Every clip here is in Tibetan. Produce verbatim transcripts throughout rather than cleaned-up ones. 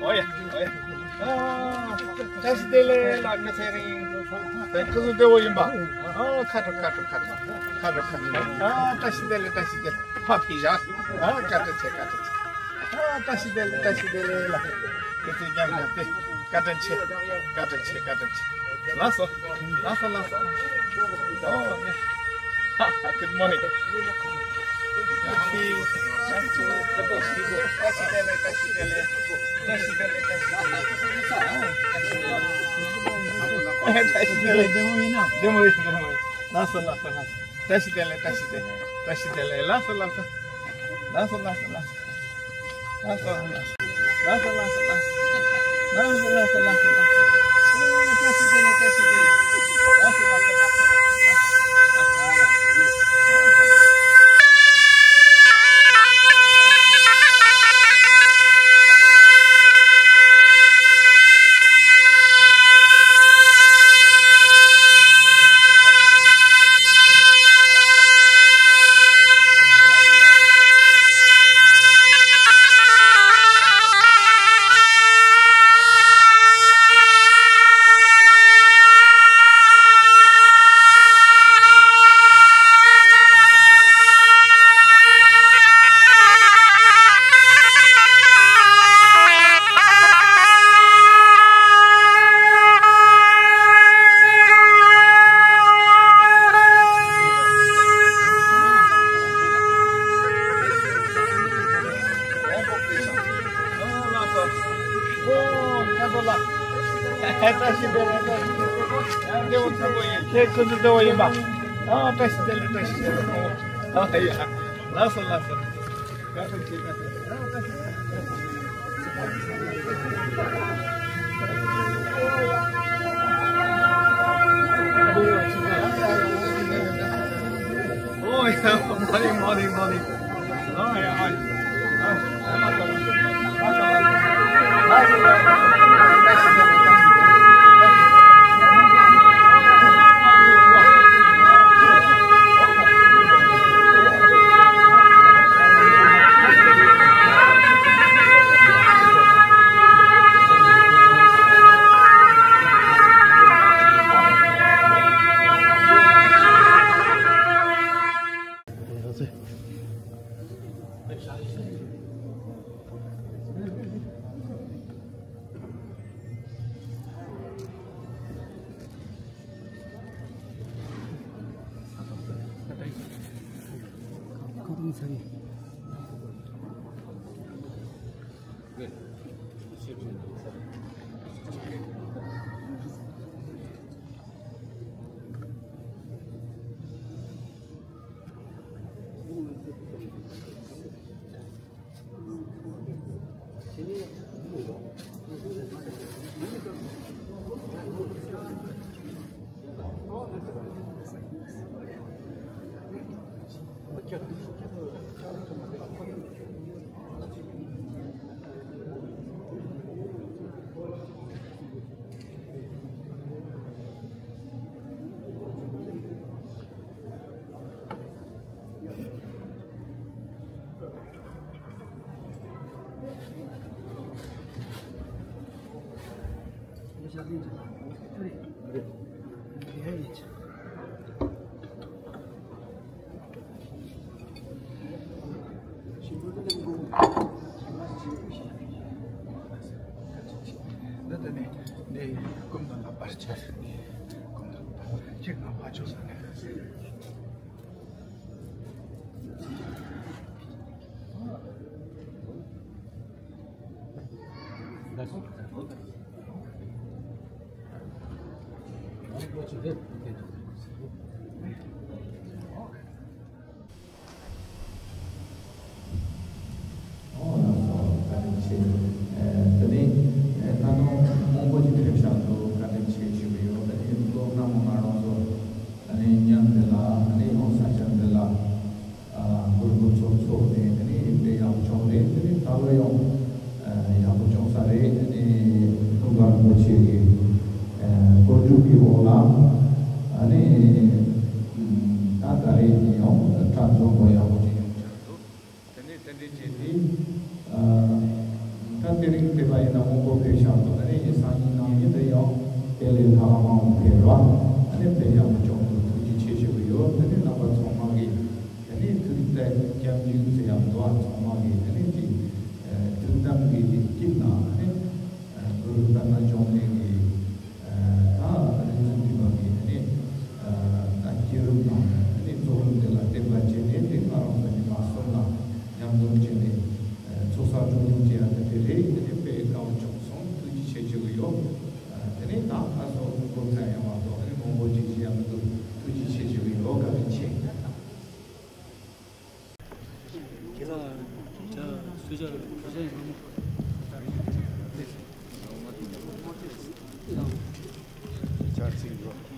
ཨོ་ཡ། ཨོ་ཡ། ཨ། བཀྲ་ཤིས་བདེ་ལེགས་ལགས། སྐུ་ཚེ་རིང་། ད་སྐུ་གཟུགས་བདེ་པོ་ཡིན་པ། ཨ། ཁ་དྲོ་ཁ་དྲོ་ཁ་དྲོ་ཁ་དྲོ་ཁ་དྲོ། ཨ། བཀྲ་ཤིས་བདེ་ལེགས། བཀྲ་ཤིས་བདེ་ལེགས། ཕ་ཕི་བཞག་ཨ། བཀའ་དྲིན་ཆེ། བཀའ་དྲིན་ཆེ། ཨ། བཀྲ་ཤིས་བདེ་ལེགས། བཀྲ་ཤིས་བདེ་ལེགས་ལགས། སྐུ་ཚེ་རྒྱ་བཟང་། བཀའ་དྲིན་ཆེ། བཀའ་དྲིན་ཆེ། བཀའ་དྲིན་ཆེ། ལགས་སོ། ལགས་སོ། ལགས་སོ། ཨོ་ཡ། Good morning. Thank you. Thank you. བཀྲ་ཤིས་བདེ་ལེགས། བཀྲ་ཤིས་བདེ་ལེགས། བཀྲ་ཤིས་བདེ་ལེགས། བཀྲ་ཤིས་བདེ་ལེགས། བཀྲ་ཤིས་བདེ་ལེགས། བདེ་མོ་ཡིན་ན། བདེ་མོ་ཡིན། བདེ་མོ་ཡིན། ལགས་སོ། ལགས་སོ། ལགས་སོ། བཀྲ་ཤིས་བདེ་ལེགས། བཀྲ་ཤིས་བདེ་ལེགས། བཀྲ་ཤིས་བདེ་ལེགས། ལགས་སོ། ལགས་སོ། ལགས་སོ། ལགས་སོ། ལགས་སོ། ལགས་སོ། ལགས་སོ། ལགས་སོ། ལགས་སོ། ལགས་སོ། ལགས་སོ། ལགས་སོ། ལགས་སོ། ལགས་སོ། ལགས་སོ། ལགས་སོ། ལགས་སོ། ལགས་སོ། ཁྱེད་ཁོ་ཚོ་འདྲ་བོ་ཡིན་པ། ཨ། བཀྲ་ཤིས་བདེ་ལེགས། བཀྲ་ཤིས་བདེ་ལེགས། ཨ་ཡ། ལགས་སོ། ལགས་སོ། བཀའ་དྲིན་ཆེ། བཀའ་དྲིན་ཆེ། ཨོ་ཡ། མོ་ནི། མོ་ནི། མོ་ནི། ཨོ་ཡ། ཨོ་ཡ། འདི་ནི་འདི་ཀུན་དང་ལྷག་པར་སྤྱད། ཀུན་དང་ལྷག་པར་ཅིག་ངང་བ་ཅོག་ས་ནས། ཨོ་ལགས་སོ། བཀའ་དྲིན་ཆེ། ཨེ་དེ་ནས་ཨེ་ད་དུང་མང་པོ་ཅིག་ཕེབས་ཤག་འདུག་བཀའ་དྲིན་ཆེ་ཞུ་གི་ཡོད། དེ་ནས་ལོ་སྔ་མོ་ང་རང་ཚོ་ཨ་ནི་མཉམ་འདི་ལ་ཨ་ནི་ཡོང་ས་ཆ་འདི་ལ་ཨ་གུ་རུ་ཚོགས་ཚོགས་ནས་དེ་ནས་དཔེ་ཡག་པོ་བྱུང་རེད། དེ་ནས་ད་ལོ་ཡང་ཨ་ཡག་པོ་བྱུང་ས་རེད། དེ་ནས་ལྷུན་པོ་རིན་པོ་ཆེ་གི་ཨ་བཀོད་སྒྲིག་གི་འོག་ལ་ཨ་ནི་ད་ད་རེས་ཡང་གྲྭ་འཛོམས་པོ་ཡག་པོ་ཅིག་ཡོང་ཆགས་འདུག་དེ་ནས་དེ་འདྲའི་རྗེས་དེ། ཨ་ད་དེ་རིང་བལྟས་པ་ཡིན་ན་མང་པོ་ཕེབས་ཤག་འདུག་དེ་ནས་སང་ཉིན་གནངས་ཉིན་དེ་ཡང་དེ་ལས་ལྷག་མང་པོ་ཕེབས་ར། ཨ་ནི་དཔེ་ཡག་པོ་བྱུང་འདུག་ཐུགས་རྗེ་ཆེ་ཞུ་གི་ཡོད། དེ་ནས་རྣམ་པ་ཚང་མ་གིས་དེ་ནས་ཐུགས་གཏད་སྐྱབས་འཇུག་ཟེར་ཡག་འདུག་ཨ་ཚང་མ་གིས་དེ་ནས་ཅིག་ཨ་ཐུགས་དམ་གྱི་དཀྱིལ་ན་ཨ་ནི་ཨ་གུ་རུ་དཔལ་ལྡན་འབྱུང་གནས་ཀྱི་ད་རིག་འཛིན་འདུས་པ་གི་ཨ་ནི་ད་བསྐྱེད་རིམ་དང་ཨ་ནི་རྫོགས་རིམ་དེ་ལ་བརྟེན་པ་བྱས་ནས་དེ་ང་རང་ཚོ་ཉི་མ་གསུམ་ལ་མཉམ་འཛོམས་བྱས་ནས་ཚོགས་བསགས་སྒྲུབ་སྦྱོང་བྱེད་ཡ་དེ་དེ་རེད། དེ་ནས་དཔེ་དགའ་བོ་བྱུང་སོང་། ཐུགས་རྗེ་ཆེ་ཞུ་གི་ཡོད། དེ་ནས་ད་ང་ཚོ་སྒོ་མཚམས་ཡོང་བ་དང་ཨ་ནི་མང་པོ་ཅིག་བྱེད་ཡ་མི་འདུག་ཐུགས་རྗེ་ཆེ་ཞུ་གི་ཡོད། བཀའ་དྲིན་ཆེ། ཁྱེད་ལ་ཇ་གསོལ་ཇ་གསོལ་ཇ་ཡིན་ནམ། ཇ་ཚིག་འགྲོ།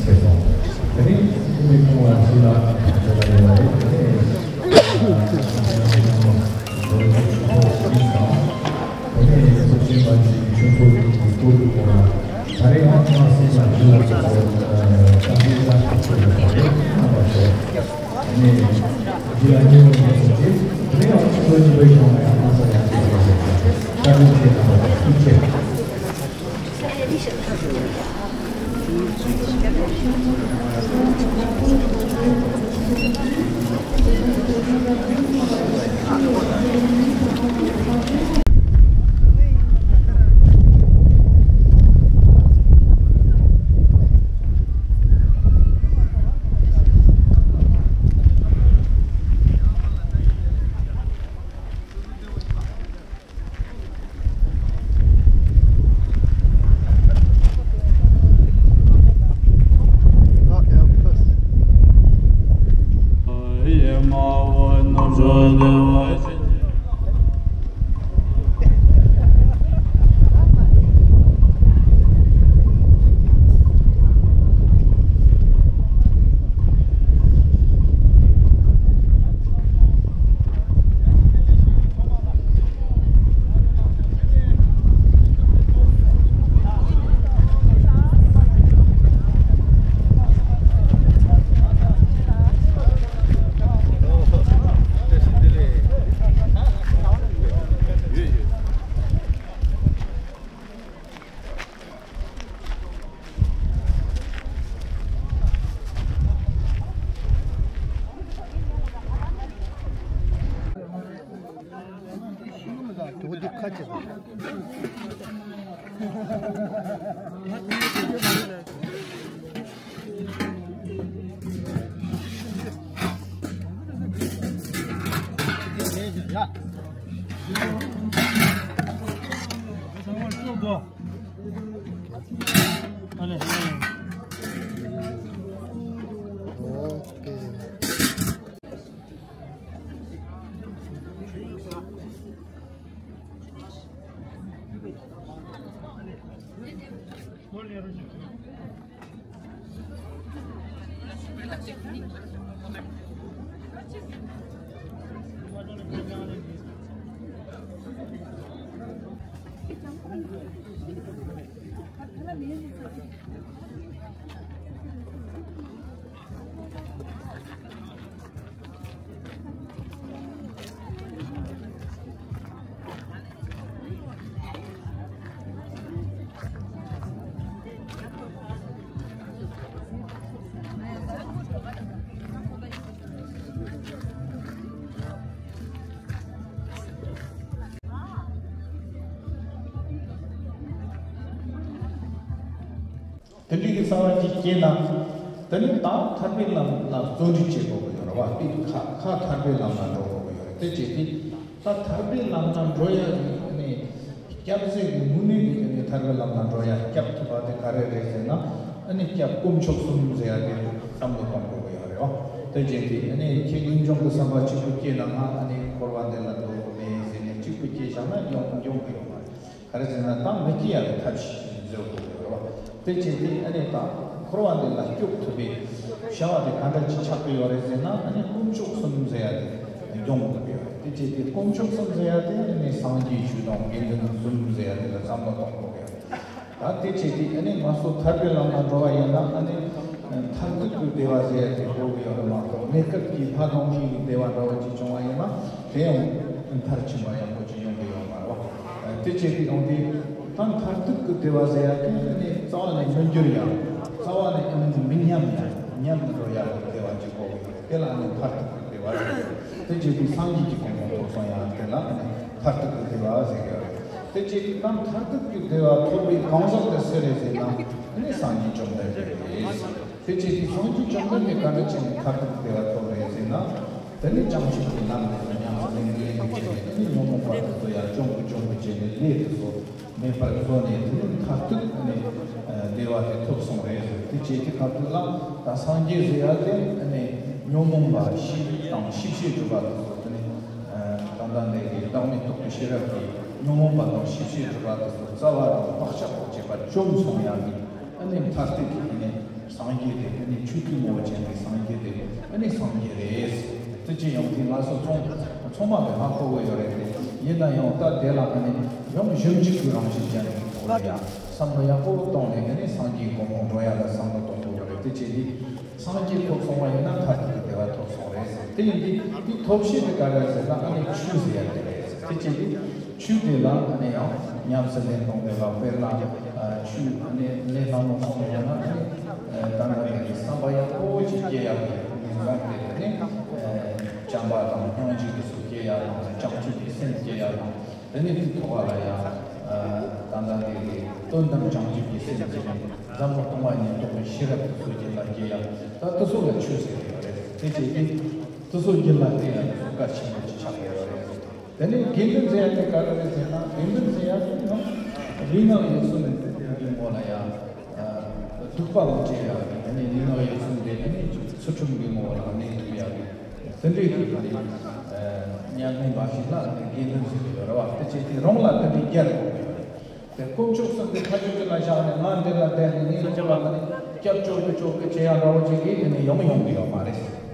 ཆེ་སོང་། དེ་ནས་སྐུ་མི་ཁོང་ལ་ཞུ་ལ་འབྲེལ་བ་ཡོད་པ་རེད། དེ་ནས་ཚོགས་ཆེན་པ་ཞིག་ཆུང་ཚོགས་ཀྱི་སྐོར་དུ་གོ་ལ་ད་རེས་ང་ཚོ་སེམས་ལ་ཞུ་ལ་སོགས་བཀའ་འདྲི་ལ་ཐུགས་ཁུར་ཡོད་པ་རེད། རྣམ་པ་ཚོ་དེ་ནས་འདི་ལ་སྙིང་པོ་ཉེ་སོང་རྗེས་དེ་ནས་ང་ཚོ་ཆོས་ཀྱི་བོད་ཁྱོད་ང་ཡང་ང་ཚོ་ཡང་ཞུ་ལ་སོགས་བཀའ་འདྲི་ཆེ་རྣམ་པ་ཚོ་ཐུགས་རྗེ་ཆེ། དེ་འདྲའི་གི་རྩ་བ་ཅིག་སྐྱེས་ན། དེ་ནི་ད་ཐར་པའི་ལམ་ལ་བརྩོན་འགྲུས་བྱེད་དགོས་ཀྱི་ཡོད་རེད་བ། དེ་ཁ་ཁ་ཐར་པའི་ལམ་ལ་འགྲོ་དགོས་ཀྱི་ཡོད་རེད། དེ་བྱས་ཏེ་ད་ཐར་པའི་ལམ་ལ་འགྲོ་ཡ་གི་ནི་སྐྱབས་ཟེར་གི་དངོས་གནས་ཀྱི་ནི་ཐར་པའི་ལམ་ལ་འགྲོ་ཡ་སྐྱབས་ཐུབ་པ་དེ་ག་རེ་རེད་ཟེར་ན། ཨ་ནི་སྐྱབས་དཀོན་མཆོག་གསུམ་ཟེར་ཡ་དེ་བསམ་བློ་གཏོང་དགོས་ཀྱི་ཡོད་རེད་བ། དེ་བྱས་ཏེ་ཨ་ནི་ཁྱེད་ངེས་འབྱུང་གི་བསམ་པ་གཅིག་པུ་སྐྱེས་ན་ང་ཨ་ནི་འཁོར་བ་འདི་ལ་འདོད་དགོས་མེད་ཟེར་ནས་གཅིག་པུ་སྐྱེས་བཞག་ན་ཡོང་ཡོང་གི་ཡོད་མ་རེད། ག་རེ་ཟེར་ན་ད་མི་སྐྱེ་ཡག་གི་ཐབས་ཤེས་བཟོ་དགོས་ཡོད་རེད་བ། དེ་བྱས་ཏེ་ཨ་ནི་ད་འཁོར་བ་འདི་ལ་སྐྱོབ་ཐུབ་པའི་བྱ་བ་དེ་ག་འདྲ་ཅིག་ཆགས་ཀྱི་ཡོད་རེད་ཟེར་ན། ཨ་ནི་དཀོན་མཆོག་གསུམ་ཟེར་ཡ་དེ་སྦྱོང་དགོས་ཀྱི་ཡོད་རེད། དེ་བྱས་ཏེ་དཀོན་མཆོག་གསུམ་ཟེར་ཡ་དེ་ཨ་ནི་སངས་རྒྱས་ཆོས་དང་དགེ་འདུན་གསུམ་ཟེར་ཡ་དེ་ལ་བསམ་བློ་གཏོང་དགོས་ཀྱི་ཡོད་རེད། ད་དེ་བྱས་ཏེ་ཨ་ནི་ང་ཚོ་ཐར་པའི་ལམ་ལ་འགྲོ་བ་ཡིན་ན། ཨ་ནི་མཐར་ཐུག་གི་བདེ་བ་ཟེར་ཡ་དེ་དགོས་ཀྱི་ཡོད་རེད་མ་གཏོགས། གནས་སྐབས་ཀྱི་ཕ་དང་མིའི་བདེ་བ་འདྲ་བ་ཅིག་བྱུང་བ་ཡིན་ན་དེ་ཡང་མཐར་ཕྱིན་པ་ཡག་པོ་ཅིག་ཡོང་གི་ཡོད་མ་རེད་བ། དེ་བྱས་ཏེ་ཡོང་དུས་ད་མཐར་ཐུག་གི་བདེ་བ་ཟེར་ཡ་དེ་ནི་རྩ་བ་ནས་མི་འགྱུར་ཡ། རྩ་བ་ནས་ཨ་ནི་མི་ཉམས་ཡ། ཉམས་མི་འགྲོ་ཡ་གི་བདེ་བ་ཅིག་དགོས་ཀྱི་ཡོད་རེད། དེ་ལ་ཨ་ནི་མཐར་ཐུག་གི་བདེ་བ་ཟེར་གྱི་ཡོད་རེད། དེ་བྱས་ཏེ་སངས་རྒྱས་ཀྱི་གོ་འཕང་ཐོབ་སོང་ཡ་དེ་ལ་ཨ་ནི་མཐར་ཐུག་གི་བདེ་བ་ཟེར་གྱི་ཡོད་རེད། དེ་ཅིག་ནམ་མཐར་ཐུག་གི་བདེ་བ་ཐོབ་པའི་གང་ཟག་དེ་སུ་རེད་ཟེར་ན། དེ་ནི་སངས་རྒྱས་བཅོམ་ལྡན་འདས་རེད། དེ་ཅིག་གིས་སངས་རྒྱས་བཅོམ་ལྡན་འདས་ག་འདྲ་བྱས་ནས་མཐར་ཐུག་གི་བདེ་བ་ཐོབ་རེད་ཟེར་ན། དེ་ནི་བྱང་ཆུབ་ཀྱི་ལམ་དེ་ཚོ་ཉམས་སུ་ལེན་གྱི་ལེན་གྱི་བྱས་ནས། དེ་ནི་ཉོན་མོངས་པ་དེ་ཚོ་ཡང་བཅོམ་གྱི་བཅོམ་གྱི་བྱས་ནས། ལས་དེ་ཚོ་མེད་པར་བཟོ་ནས། དེ་ནི་མཐར་ཐུག་ནི་བདེ་བ་དེ་ཐོབ་སོང་རེད་ཟེར། དེ་བྱས་ཀྱི་སྐབས་དེ་ལ་ད་སངས་རྒྱས་ཟེར་ཡ་དེ་ནི་ཉོན་མོངས་པ་ཞི་དང་ཞི་བྱེད་སྒྲུབ་པ་དེ་ཚོ། དེ་ནི་ད་ལྟ་འདི་གི་བདག་མེད་རྟོགས་པའི་ཤེས་རབ་ཀྱིས་ཉོན་མོངས་པ་དང་ཞི་བྱེད་སྒྲུབ་པ་དེ་ཚོ་རྩ་བ་དང་བག་ཆགས་པོ་བྱས་པ་བཅོམ་སོང་ཡ་གི། ཨ་ནི་མཐར་ཐུག་གི་ཨ་ནི་སངས་རྒྱས་དེ། ཨ་ནི་ཆོས་ཀྱི་ངོ་བོ་ཅན་གྱི་སངས་རྒྱས་དེ། ཨ་ནི་སངས་རྒྱས་རེད། དེ་ཅི་ཡང་དེ་ང་ཚོ་ཚང་ཚང་མ་གི་ཧ་གོ་གི་ཡོད་རེད་དེ། ཡིན་ན་ཡང་ད་དེ་ལ་ཨ་ནི་ཡང་ཞིབ་འཇུག་གི་རང་བཞིན་ཅན་གྱི་ཐོག་ལ་ཡ་བསམ་བློ་ཡག་པོ་བཏང་ནས། ཨ་ནི་སངས་རྒྱས་གོ་འཕང་འགྲོ་ཡ་ལ་བསམ་བློ་གཏོང་དགོས་པ་རེད། དེ་བྱས་དུས་སངས་རྒྱས་ཐོབ་སོང་བ་ཡིན་ན་མཐར་ཐུག་གི་བདེ་བ་ཐོབ་སོང་རེད་ཟེར། དེ་ཡིན་དུས་དེ་ཐོབ་བྱེད་དེ་ག་རེ་རེད་ཟེར་ན། ཨ་ནི་ཆོས་ཟེར་ཡ་དེ་རེད་ཟེར། དེ་བྱས་དུས་ཆོས་དེ་ལ་ཨ་ནི་ཡང་ཉམས་སུ་ལེན་གཏོང་དགོས་པ། དཔེར་ན་ཆོས་ཨ་ནི་ལས་སྣ་མང་གསུངས་ཡོད་ན། ཨ་ནི་ད་ལྟ་ནས་བསམ་པ་ཡག་པོ་ཅིག་སྐྱེ་ཡག་གི་ངེས་འབྱུང་དེ། ཨ་ནི་བྱམས་པ་དང་སྙིང་རྗེ་དེ་ཚོ་སྐྱེ་ཡག་དང་། བྱང་ཆུབ་ཀྱི་སེམས་སྐྱེ་ཡག་དང་། དེ་ནས་དེའི་ཐོག་ལ་ཡང་ད་ལྟ་འདི་གི་དོན་དམ་བྱང་ཆུབ་ཀྱི་སེམས་ཀྱི་འཛམ་བུ་གཏོང་བ་ཉིད་རྟོགས་པའི་ཤེས་རབ་དེ་ཚོ་རྒྱུད་ལ་སྐྱེ་ཡག། ད་དེ་ཚོ་ལ་ཆོས་ཟེར་གྱི་ཡོད་རེད། དེ་བྱས་ཏེ་དེ་ཚོ་རྒྱུད་ལ་སྐྱེ་ཡག་དེ་ཚོ་གལ་ཆེན་པོ་ཅིག་ཆགས་ཀྱི་ཡོད་རེད། དེ་ནས་དགེ་འདུན་ཟེར་ཡག་དེ་ག་རེ་རེད་ཟེར་ན། དགེ་འདུན་ཟེར་ཡག་དེ་ཡང་རིག་སྔགས་ཡིག་གསུམ་ནས་དེ་དེ་གི་ངོ་ལ་ཡང་སྡིག་པ་མི་སྐྱེ་ཡག་གི། དེ་ནས་རིག་སྔགས་ཡིག་གསུམ་དེ་དེ་ནས་ཚུལ་ཁྲིམས་ཀྱི་ངོ་ལ་གནས་ཐུབ་ཡག་གི། དེ་འདྲའི་གི་ནི་མྱ་ངན་འབའ་ཞིག་ལ་ནི་དགེ་འདུན་ཟེར་གྱི་ཡོད་རེད་བ། དེ་བྱས་ཏེ་རང་ལ་དེ་འདྲའི་རྒྱལ་དགོས་ཀྱི་ཡོད་རེད། དེ་དཀོན་མཆོག་གསུམ་དེ་ཕ་ཆོས་ཀྱི་ལ་བཞག་ནས། ང་འདི་ལ་བསྡད་ནས་ངའི་ཐོག་ལ་ནི་སྐྱབས་བཅོལ་གི་བཅོལ་གི་བྱེད་ཡག་འདྲ་བོ་ཅིག་གིས་དེ་ནི་ཡོང་ཡོང་གི་ཡོད་མ་རེད།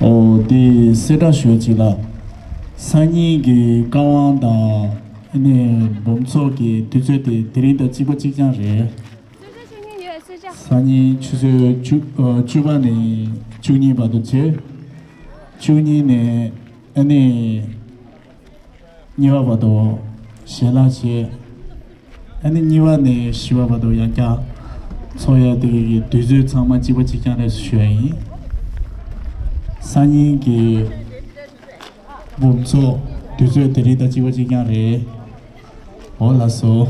ཨོ་དེ་གསལ་བསྒྲགས་ཞུ་ཅིག་ལ། སང་ཉིན་གྱི་བཀའ་དབང་དང་ཨ་ནི་འབུམ་ཚོགས་ཀྱི་དུས་ཚོད་དེ་དེ་རིང་དང་གཅིག་པ་གཅིག་རྐྱང་རེད། སང་ཉིན་ཆུ་ཚོད་བཅུ་ཨ་བཅུ་པ་ནས་བཅུ་གཉིས་བར་དུ་བྱས། བཅུ་གཉིས་ནས་ཨ་ནི་གཉིས་པ་བར་དུ་ཞལ་ལག་བྱས། ཨ་ནི་གཉིས་པ་ནས་བཞི་པ་བར་དུ་ཡང་བསྐྱར་ཚོགས་ཡ་དེ་གི་དུས་ཚོད་ཚང་མ་གཅིག་པ་གཅིག་རྐྱང་རེད་ཞུ་ཡ་ཡིན། སང་ཉིན་གྱི་འབུམ་ཚོགས་དུས་ཚོད་དེ་རིང་དང་གཅིག་པ་གཅིག་རྐྱང་རེད། འོ་ལགས་སོ།